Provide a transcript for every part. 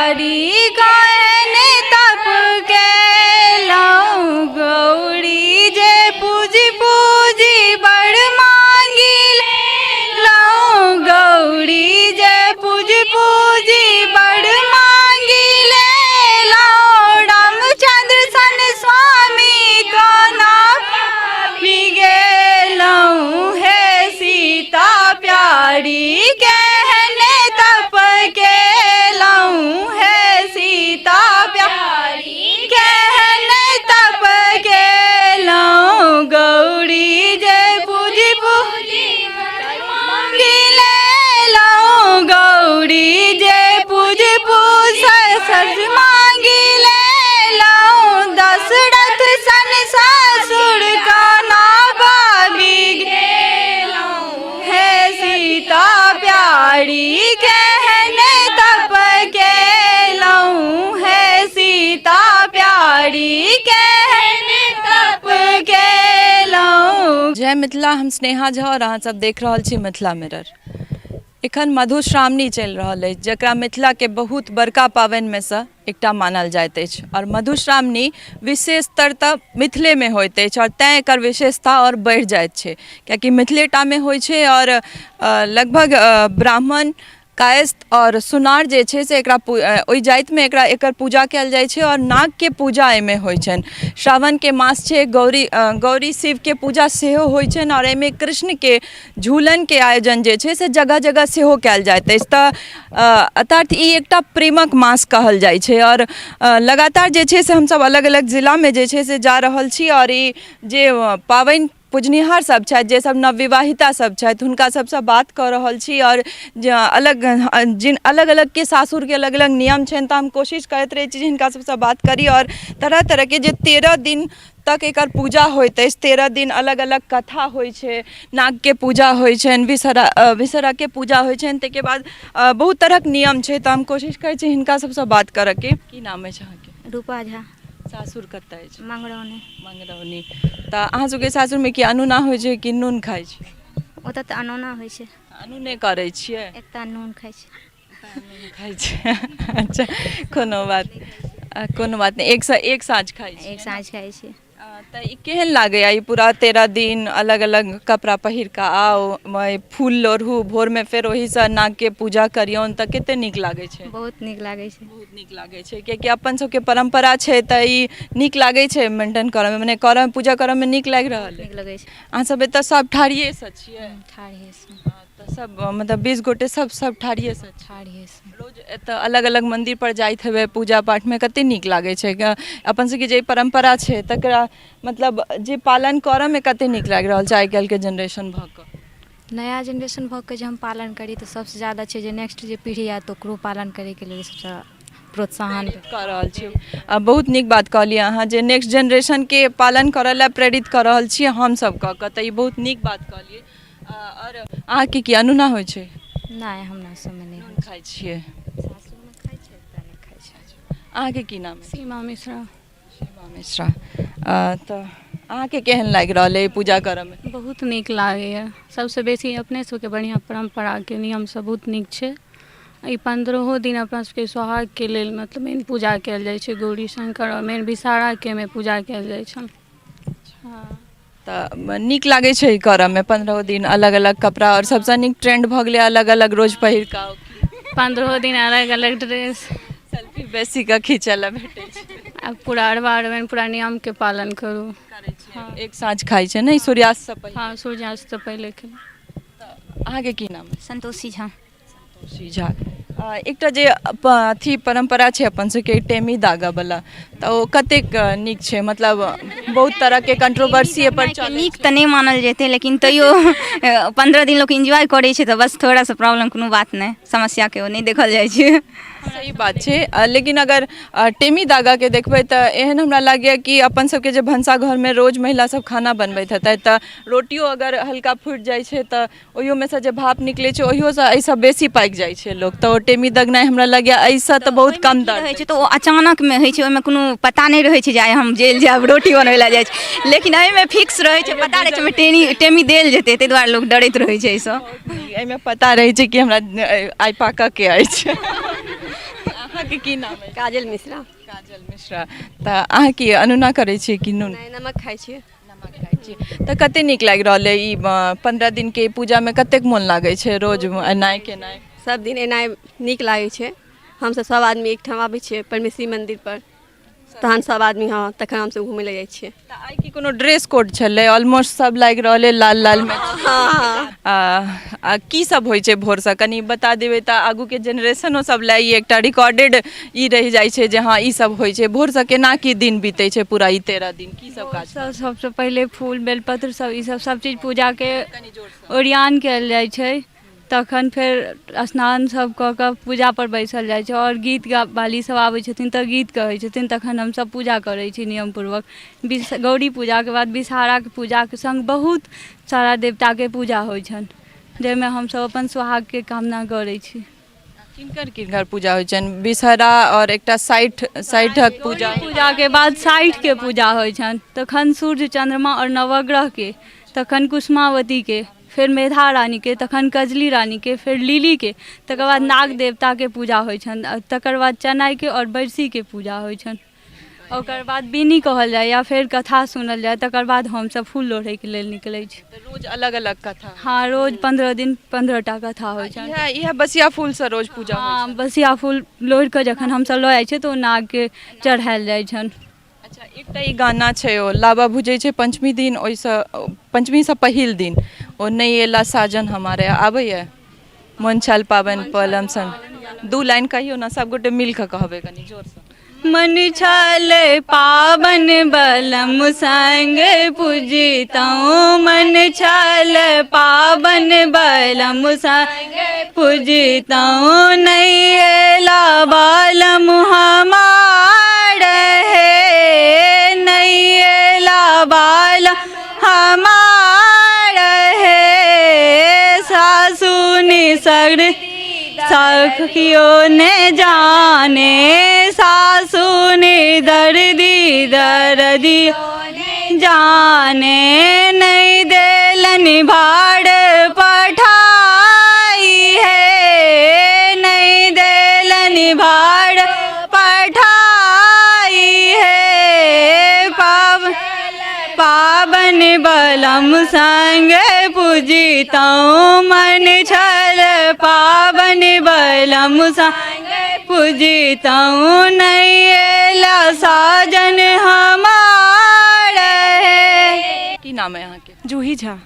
प्यारी कहन तप केलहुँ गौरी जे पूजी पूजी बड़ मांगी लेलहुँ गौरी जे पूजी पूजी बड़ मांगी लेलहुँ रामचंद्र सन स्वामी कोना पाबि गेलहुँ हे सीता प्यारी केहन तप केलहुँ हे सीता प्यारी केहन तप केलहुँ गौरी जे पूजी पूजी मांगी लेलहुँ गौरी जे पूजी पूज सज मांगी लेलहुँ दशरथ सन ससुर काना बाबी गेलहुँ हे सीता प्यारी केहन तप केलहुँ हे सीता प्यारी केहन तप केलहुँ। जय मिथिला, हम स्नेहा झा और अहाँ सब देख रहल छी मिथिला मिरर। एखन मधुश्रावणी चलि रहल अछि, जकरा मिथिलाके बहुत बड़का पाबनिमे सँ एकटा मानल जाइत अछि और मधुश्रावणी विशेषतर तऽ मिथिलेमे होइत अछि और तैँ एकर विशेषता आओर बढ़ि जाइत छै, कियाकि मिथिलेटामे होइ छै और लगभग ब्राह्मण, कायस्थ और सुनार जे छै से एकरा ओहि जातिमे एकरा एकर पूजा कयल जाइ छै और नागके पूजा एहिमे होइ छनि। श्रावणके मास छै, गौरी गौरी शिवके पूजा सेहो होइ छनि और एहिमे कृष्णके झूलनके आयोजन जे छै से जगह जगह सेहो कयल जाइत अछि। तऽ अर्थात ई एकटा प्रेमक मास कहल जाइ छै आओर लगातार जे छै से हमसभ अलग अलग जिलामे जे छै से जा रहल छी आओर ई जे पाबनि पूजनिहार सब छथि, जे सब नवविवाहिता सब छथि, हुनका सबसँ बात कऽ रहल छी आओर जे अलग जिन अलग अलगके सासुरके अलग अलग नियम छनि, तऽ हम कोशिश करैत रहै छी जे हिनका सबसँ बात करी आओर तरह तरहके जे 13 दिन तक एकर पूजा होइत अछि, 13 दिन अलग अलग कथा होइ छै, नागके पूजा होइ छनि, विषहरा विषहराके पूजा होइ छनि, ताहिके बाद बहुत तरहक नियम छै। तऽ हम कोशिश करै छी हिनका सबसँ बात करऽके। की नाम अछि अहाँके? रूपा झा। सासुर कतऽ अछि? मंगरौनी। मंगरौनी। तऽ अहाँ सबके सासुरमे की अनूना होइ छै कि नून खाइ छी? ओतऽ तऽ अनोना होइ छै। अनूने करै छियै? एतऽ नून खाइ छै। खाइ छियै। अच्छा, कोनो बात कोनो बात नहि, एक एक साँझ खाइ छियै? एक साँझ खाइ छियै। तऽ ई केहन लागैए ई पूरा 13 दिन अलग अलग कपड़ा पहिर कऽ आउ, फूल लोढ़ू, भोरमे फेर ओहिसँ नागके पूजा करियौन, तऽ कते नीक लागै छै? बहुत नीक लागै छै। बहुत नीक लागै छै, कियाकि अपन सबके परम्परा छै, तऽ ई नीक लागै छै मेंटेन करऽमे, मने करऽमे, पूजा करऽमे नीक लागि रहल नीक लगै छै। अहाँ सब एतऽ सब ठाढ़िएसँ छियै? ठाढ़िएसँ। तऽ सब मतलब 20 गोटे सब सब ठाढ़िएसँ? ठाढ़िएसँ। रोज एतऽ अलग अलग मन्दिर पर जाइत हेबै पूजा पाठमे, कते नीक लागै छै? अपन सबके जे परम्परा छै तकरा मतलब जे पालन करऽमे कते नीक लागि रहल छै आइ काल्हिके जेनरेशन भऽ कऽ? नया जेनरेशन भऽ कऽ जे हम पालन करी तऽ सबसँ ज्यादा छै जे नेक्स्ट जे पीढ़ी आयत ओकरो पालन करैके लेल सबसँ प्रोत्साहन कऽ रहल छी। आ बहुत नीक बात कहलियै अहाँ जे नेक्स्ट जेनरेशनके पालन करऽ लए प्रेरित कऽ रहल छी हमसब कऽ कऽ, तऽ ई बहुत नीक बात कहलियै। आओर अहाँके की अनूना होइ छै? नहि, हमरा सबमे नहि। नून खाइ छियै? सासुरमे खाइ छै, एतऽ नहि खाइ छै। अहाँके की नाम? सीमा मिश्रा। सीमा मिश्रा। तऽ अहाँके केहन लागि रहल अइ पूजा करऽमे? बहुत नीक लागैए। सबसँ बेसी अपने सबके बढ़िआँ परम्पराके नियम सब बहुत नीक छै। ई 15 दिन अपना सबके सोहागके लेल मतलब मेन पूजा कयल जाइ छै गौरी शंकर, आओर मेन विषहाराके एहिमे पूजा कयल जाइ छनि। हँ, तऽ नीक लागै छै ई करऽमे, 15 दिन अलग अलग कपड़ा, आओर सबसँ नीक ट्रेंड भऽ गेलै अलग अलग रोज पहिर कऽ आउ। 15 दिन अलग अलग ड्रेस, सेल्फी बेसी कऽ खींचऽ लए भेटै छै। आ पूरा अरबा अरबाइन पूरा नियमके पालन करू। करै छियै। एक साँझ खाइ छै ने सूर्यास्तसँ पहिले? हँ, सूर्यास्तसँ पहिले खेलहुँ। तऽ अहाँके की नाम अछि? संतोषी झा। संतोषी झा। एकटा जे अथी परम्परा छै अपन सबके टेमी दागऽ वला, तऽ ओ कतेक नीक छै? मतलब बहुत तरहके कंट्रोवर्सी पर चलै। नीक तऽ नहि मानल जेतै, लेकिन तैयो 15 दिन लोक एन्जॉय करै छै, तऽ बस थोड़ा सा प्रॉब्लम, कोनो बात नहि, समस्याके ओ नहि देखल जाइ छै। सही बात छै, लेकिन अगर टेमी दागाके देखबै तऽ एहन हमरा लागैए कि अपन सबके जे भनसा घरमे रोज महिला सब खाना बनबैत हेतै, तऽ रोटियो अगर हल्का फुटि जाइ छै तऽ ओहियोमे सँ जे भाप निकलै छै ओहियोसँ एहिसँ बेसी पाकि जाइ छै लोक, तऽ ओ टेमी दगनाइ हमरा लगैए एहिसँ तऽ बहुत कम दर्द रहै छै। तऽ ओ अचानकमे होइ छै, ओहिमे कोनो पता नहि रहै छै जे आइ हम जेल जायब, रोटी बनबै लए जाइ छै, लेकिन एहिमे फिक्स रहै छै, पता रहै छै ओहिमे टेमी टेमी देल जेतै, ताहि दुआरे लोक डरैत रहै छै एहिसँ। एहिमे पता रहै छै कि हमरा आइ पाकऽके अछि। अहाँके अहाँके की नाम अछि? काजल मिश्रा। काजल मिश्रा। तऽ अहाँ की अनुना करै छियै कि नून? नहि, नमक खाइ छियै। नमक खाइ छियै। तऽ कते नीक लागि रहल अइ ई 15 दिनके पूजामे? कतेक मोन लागै छै रोज एनाइ केनाइ? सब दिन एनाइ नीक लागै छै। हमसब सब आदमी एकठाम आबै छियै परमेश्वरी मन्दिर पर, तहन सब आदमी, हँ, तखन हमसब घुमै लए जाइ छियै। तऽ आइ की कोनो ड्रेस कोड छलै? ऑलमोस्ट सब लागि रहल अइ लाल लालमे। हँ। आ की सब होइ छै भोरसँ, कनि बता देबै तऽ आगूके जेनरेशनो सब लए ई एकटा रिकॉर्डेड ई रहि जाइ छै जे हँ, ई सब होइ छै। भोरसँ केना की दिन बीतै छै पूरा ई 13 दिन, की सब काज? सब सबसँ पहिले फूल बेलपत्र सब ई सब सब चीज पूजाके ओरियान कयल जाइ छै। तखन फेर स्नान सब कऽ कऽ पूजा पर बैसल जाइ छै आओर गीत बाली सब आबै छथिन तऽ गीत कहै छथिन, तखन हमसब पूजा करै छी नियमपूर्वक। गौरी पूजाके बाद विषहाराके पूजाके सङ्ग बहुत सारा देवताके पूजा होइ छनि, जाहिमे हमसब अपन सुहागके कामना करै छी। किनकर किनकर पूजा होइ छनि? विषहरा आओर एकटा 60क पूजा। पूजाके बाद 60के पूजा होइ छनि, तखन सूर्य, चन्द्रमा आओर नवग्रहके, तखन कुष्मावतीके, फेर मेधा रानीके, तखन कजली रानीके, फेर लिलीके, तकर बाद नाग देवताके पूजा होइ छनि, आ तकर बाद चनाइके आओर बरसीके पूजा होइ छनि। ओकर बाद बिनी कहल जाय या फेर कथा सुनल जाय, तकर बाद हमसब फूल लोढ़ैके लेल निकलै छी। तऽ रोज अलग अलग कथा? हँ, रोज 15 दिन 15 टा कथा होइ छनि। इएह बसिया फूलसँ रोज पूजा होइ? हँ, बसिया फूल लोढ़ि कऽ जखन हमसब लऽ जाइ छियै तऽ ओ नागके चढ़ायल जाइ छनि। अच्छा, एकटा ई गाना छै, ओ लाबा भुजै छै पंचमी दिन, ओहिसँ पंचमीसँ पहिल दिन ओ नहि एला साजन हमारे, आबैए मन छल पाबनि पलम संग, दू लाइन कहियौ ने, सबगोटे मिल कऽ कहबै कनि जोरसँ। मन छल पावन बलम संग पूजितहुँ, मन छल पावन बलम संग पूजितहुँ, नहीं एला बालम हमार हे, नहीं एला बालम हमार हे, सासु निसर सखियो ने जाने, सासु ने दर्दी दर्दी जाने, नहीं देलनि भाड़ पठाई है, नहीं देलनि भाड़ पठाई है, पावन बलम संग पूजितहुँ, मन छल पावन बलम संग पूजितहुँ, नहीं एला साजन हमार हे। की नाम है अहाँके? जूही झा।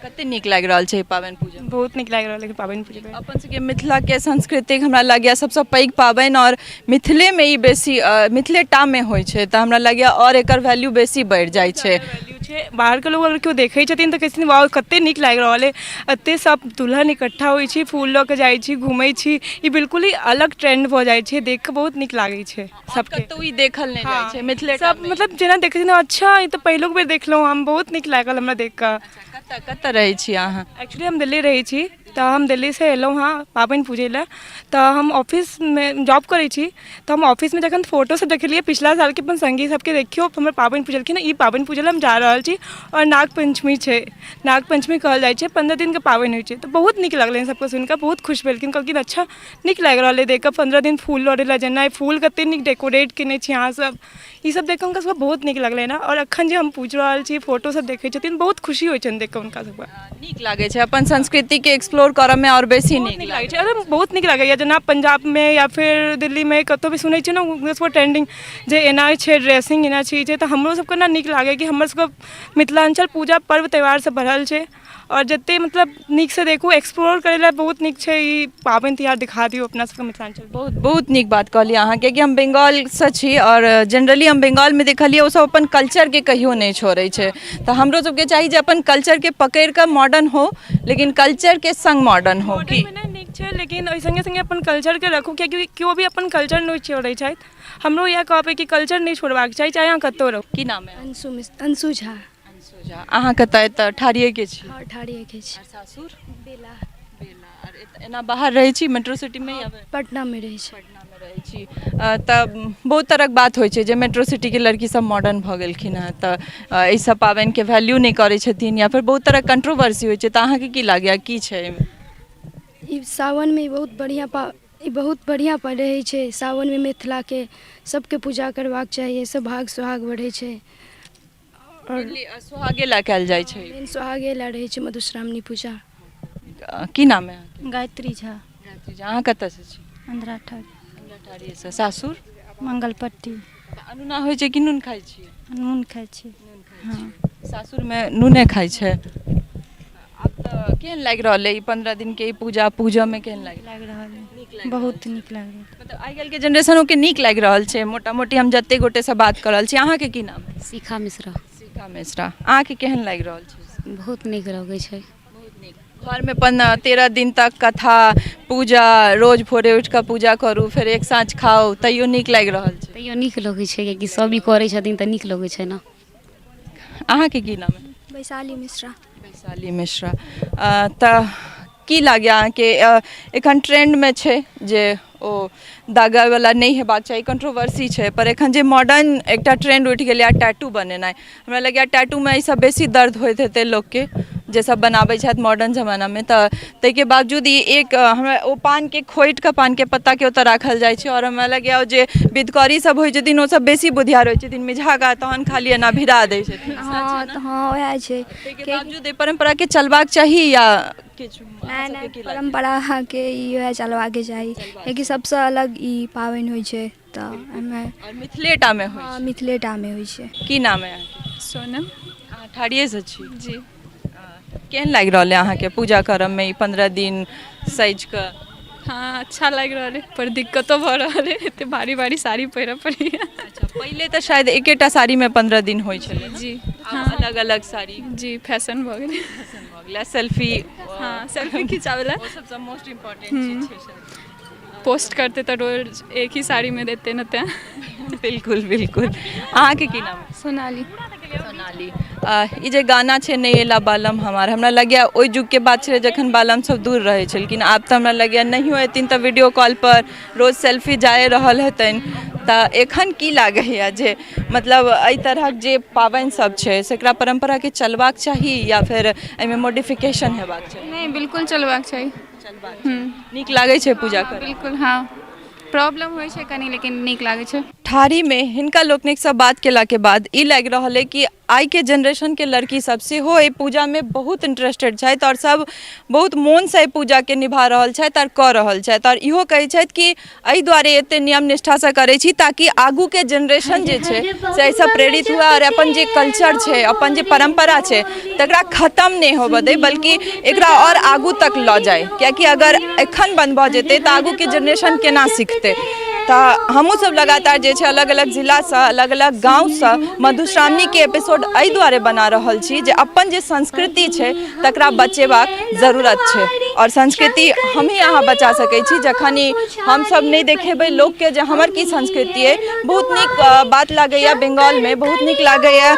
कते नीक लागि रहल छै पाबनि पूजा? बहुत नीक लागि रहल है पाबनि पूजा। अपन सबके मिथिलाके सांस्कृतिक हमरा लगैए सबसँ पैघ पाबनि, आओर मिथिलेमे ई बेसी, मिथिले टामे होइ छै, तऽ हमरा लगैए आओर एकर वैल्यू बेसी बढ़ि जाइ छै। वैल्यू छै। बाहरके लोग अगर केओ देखै छथिन तऽ कहै छथिन, वाह, कते नीक लागि रहल अइ, एते सब दुल्हन इकट्ठा होइ छी, फूल लऽ कऽ जाइ छी, घूमै छी। ई बिल्कुल ही अलग ट्रेंड भऽ जाइ छै, देख कऽ बहुत नीक लागै छै सबके। कतौ ई देखल नहि जाइ छै मिथिले सब, मतलब जेना देखै छथिन, अच्छा, ई तऽ पहिलुक बेर देखलहुँ हम, बहुत नीक लागल हमरा देख कऽ। कतऽ कतऽ रहै छी अहाँ? एक्चुअली हम दिल्ली रहै छी, तऽ हम दिल्लीसँ एलहुँ हँ पाबनि पूजै लए। तऽ हम ऑफिसमे जॉब करै छी, तऽ हम ऑफिसमे जखन फोटो सब देखलियै पिछला सालके, अपन सङ्गी सबके, देखियौ हमर पाबनि पूजलखिन, ई पाबनि पूजै लए हम जा रहल छी आओर नाग पञ्चमी छै, नाग पञ्चमी कहल जाइ छै, 15 दिनके पाबनि होइ छै, तऽ बहुत नीक लगलनि सबके सुनिकऽ, बहुत खुश भेलखिन, कहलखिन अच्छा, नीक लागि रहल अइ देखिकऽ, 15 दिन फूल लोढ़ै लए जेनाइ, फूल कते नीक डेकोरेट केने छी अहाँ सब, ई सब देखिकऽ हुनका सबके बहुत नीक लगलनि हँ। आओर अखन जे हम पूजि रहल छी, फोटो सब देखै छथिन, बहुत खुशी होइ छनि देखिकऽ हुनका सबके। नीक लागै छै अपन संस्कृतिके एक्सप्लोर करऽमे आओर बेसी नीक लागै छै। अरे, बहुत नीक लागैए। जेना पंजाबमे या फेर दिल्लीमे कतहु भी सुनै छियै ने हुनकर सबके ट्रेंडिंग जे एना छै, ड्रेसिंग एना छै, ई छै, तऽ हमरो सबके ने नीक लागैए कि हमर सबके मिथिलाञ्चल पूजा पर्व त्यौहारसँ भरल छै आओर जते मतलब नीकसँ देखू, एक्सप्लोर करै लए बहुत नीक छै ई पाबनि तिहार, देखा दियौ अपना सबके मिथिलाञ्चल। बहुत बहुत नीक बात कहलियै अहाँ, कियाकि हम बंगालसँ छी आओर जनरली हम बंगालमे देखलियै ओसभ अपन कल्चरके कहियो नहि छोड़ै छै, तऽ हमरो सबके चाही जे अपन कल्चरके पकड़ि कऽ मॉडर्न हो, लेकिन कल्चरके सङ्ग मॉडर्न हो। की नीक छै, लेकिन ओहि सङ्गे सङ्गे अपन कल्चरके रखू, कियाकि केओ भी अपन कल्चर नहि छोड़ै छथि। हमरो इएह कहबै कि कल्चर नहि छोड़बाक चाही, चाहे अहाँ कतहु रहू। की नाम है? अंशु मिश्र, अंशु झा। अंशु झा। अहाँ कतऽ एतऽ ठाढ़िएके छी? हँ, ठाढ़िएके छी। सासुर? बेला। बेला। आर एना बाहर रहै छी, मेट्रो सिटीमे या पटनामे रहै छी? पटनामे रहै छी। तऽ बहुत तरहक बात होइ छै जे मेट्रो सिटीके लड़की सब मॉडर्न भऽ गेलखिन हेँ, तऽ एहि सब पाबनिके वैल्यू नहि करै छथिन, या फेर बहुत तरहक कंट्रोवर्सी होइ छै, तऽ अहाँके की लागैए, की छै एहिमे? ई सावनमे बहुत बढ़िआँ पा ई बहुत बढ़िआँ पर रहै छै सावनमे मिथिलाके सबके पूजा करबाक चाही एहिसँ भाग सोहाग बढ़ै छै आओर सोहागे लए कयल जाइ छै मेन सोहागे लए रहै छै मधुश्रावणी पूजा की नाम है अहाँके गायत्री झा गायत्री झा अहाँ कतऽसँ छी अंधराठाढ़ी अंधराठाढ़ीसँ सासुर मंगलपट्टी तऽ अनूना होइ छै कि नून खाइ छियै नून खाइ छी हँ सासुरमे नूने खाइ छै आब तऽ केहन लागि रहल अइ ई 15 दिनके ई पूजा पूजऽमे केहन लागि लागि रहल अइ बहुत नीक लागि रहल मतलब आइ काल्हिके जेनरेशनोके नीक लागि रहल छै मोटा मोटी हम जतेक गोटेसँ बात कऽ रहल छी अहाँके की नाम अइ शिखा मिश्रा शिखा मिश्रा अहाँके केहन लागि रहल छै बहुत नीक लगै छै घरमे 13 दिन तक कथा पूजा रोज भोरे उठि कऽ पूजा करू फेर एक साँझ खाउ तैयो नीक लागि रहल छै तैयो नीक लगै छै कियाकि सब ई करै छथिन तऽ नीक लगै छै ने अहाँके की नाम अइ वैशाली मिश्रा वैशाली मिश्रा तऽ की लागैए अहाँके एखन ट्रेंडमे छै जे ओ दागावला नहि हेबाक चाही कंट्रोवर्सी छै पर एखन जे मॉडर्न एकटा ट्रेंड उठि गेलैए टैटू बनेनाइ हमरा लगैए टैटूमे एहिसँ बेसी दर्द होइत हेतै लोकके जे सब बनाबै छथि मॉडर्न जमानामे तऽ ताहिके बावजूद ई एक हमरा ओ पानके खोँटिकऽ पानके पत्ताके ओतऽ राखल जाइ छै आओर हमरा लगैए ओ जे विधकरी सब होइ छथिन ओ सब बेसी बुधियार होइ छथिन मिझा कऽ तहन खाली एना भिड़ा दै छथिन हँ तऽ हँ वएह छै ताहिके बावजूद एहि परम्पराके चलबाक चाही या किछु नहि नहि परम्परा अहाँके ई वएह चलबाके चाही कियाकि सबसँ अलग ई पाबनि होइ छै तऽ एहिमे आओर मिथिलेटामे होइ हँ मिथिलेटामे होइ छै की नाम अइ अहाँके सोनम अहाँ ठाढ़िएसँ छी जी केहन लागि रहल अइ अहाँके पूजा करऽमे ई 15 दिन सजि कऽ हँ अच्छा लागि रहल अइ पर दिक्कतो भऽ रहल अइ एते भारी भारी साड़ी पहिरऽ पड़ैया अच्छा पहिले तऽ शायद एकेटा साड़ीमे 15 दिन होइ छलै ने? जी आब अलग अलग साड़ी जी फैशन भऽ गेलै भऽ गेलै सेल्फी हँ सेल्फी खिचाबै लए ओ सबसँ मोस्ट इम्पोर्टेंट चीज छै शायद। पोस्ट करतै तऽ रोज एक ही साड़ीमे देतै ने तेँ बिल्कुल बिल्कुल अहाँके की नाम अइ? सोनाली सोनाली ई जे गाना छै नहि एला बालम हमार हमरा लगैए ओहि युगके बात छलै जखन बालम सब दूर रहै छलखिन आब तऽ हमरा लगैए नहियो एथिन तऽ वीडियो कॉल पर रोज सेल्फी जाए रहल हेतनि तऽ एखन की लागैए जे मतलब एहि तरहक जे पाबनि सब छै सेकरा परम्पराके चलबाक चाही या फेर एहिमे मोडिफिकेशन हेबाक चाही नहि बिल्कुल चलबाक चाही नीक लागै छै पूजा करैमे बिल्कुल हँ प्रॉब्लम होइ छै कनि लेकिन नीक लागै छै ठाढ़ीमे हिनका लोकनिकसँ बात केलाके बाद ई लागि रहल अइ कि आइके जेनरेशनके लड़की सब सेहो एहि पूजामे बहुत इंटरेस्टेड छथि आओर सब बहुत मोनसँ एहि पूजाके निभा रहल छथि आओर कऽ रहल छथि आओर इहो कहै छथि कि एहि दुआरे एते नियम निष्ठासँ करै छी ताकि आगूके जेनरेशन जे छै से एहिसँ प्रेरित हुए आओर अपन जे कल्चर छै अपन जे परम्परा छै तकरा खतम नहि होबऽ दै बल्कि एकरा आओर आगू तक लऽ जाइ कियाकि अगर एखन बन्द भऽ जेतै तऽ आगूके जेनरेशन केना सिखतै तऽ हमहूँसब लगातार जे छै अलग अलग जिलासँ अलग अलग गाँवसँ मधुश्रावणीके एपिसोड एहि दुआरे बना रहल छी जे अपन जे संस्कृति छै तकरा बचेबाक जरूरत छै आओर संस्कृति हमही अहाँ बचा सकै छी जखन ई हमसब नहि देखेबै लोकके जे हमर की संस्कृति अइ बहुत नीक बात लागैए बंगालमे बहुत नीक लागैए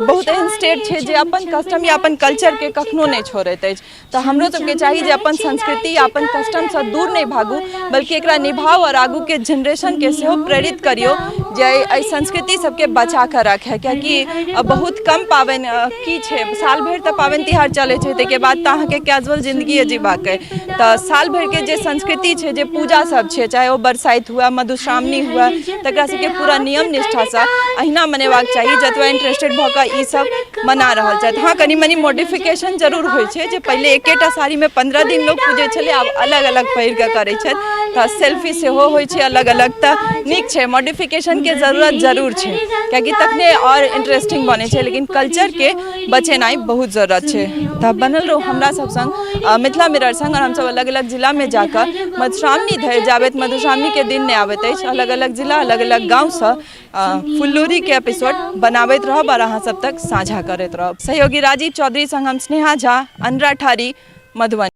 बहुत एहन स्टेट छै जे अपन कस्टम या अपन कल्चरके कखनो नहि छोड़ैत अछि तऽ हमरो सबके चाही जे अपन संस्कृति या अपन कस्टमसँ दूर नहि भागू बल्कि एकरा निभाउ आओर आगूके जेनरेशनके सेहो प्रेरित करियौ जे एहि संस्कृति सबके बचा कऽ राखै कियाकि बहुत कम पाबनि की छै साल भरि तऽ पाबनि तिहार चलै छै ताहिके बाद तऽ अहाँके कैजुअल जिन्दगी जीबाक अइ तऽ साल भरिके जे संस्कृति छै जे पूजा सब छै चाहे ओ बरसाइत हुए मधुश्रावणी हुए तकरा सबके पूरा नियम निष्ठासँ अहिना मनेबाक चाही जतबा इंटरेस्टेड भऽ कऽ ई सब मना रहल छथि हँ कनि मनि मॉडिफिकेशन जरूर होइ छै जे पहिले एकेटा साड़ीमे 15 दिन लोक पूजै छलै आब अलग अलग पहिर कऽ करै छथि तऽ सेल्फी सेहो होइ छै अलग अलग तऽ नीक छै मॉडिफिकेशनके जरूरत जरूर छै कियाकि तखने आओर इंटरेस्टिंग बनै छै लेकिन कल्चरके बचेनाइ बहुत जरूरत छै तऽ बनल रहू हमरा सब सङ्ग मिथिला मिरर सङ्ग आओर हमसब अलग अलग जिलामे जाकऽ मधुश्रावणी धरि जाबैत मधुश्रावणीके दिन नहि आबैत अछि अलग अलग जिला अलग अलग गाँवसँ फुललोढ़ीके एपिसोड बनाबैत रहब आओर अहाँ सब तक साझा करैत रहब। सहयोगी राजीव चौधरी सङ्ग हम स्नेहा झा, अंडरा ठारी, मधुबनी।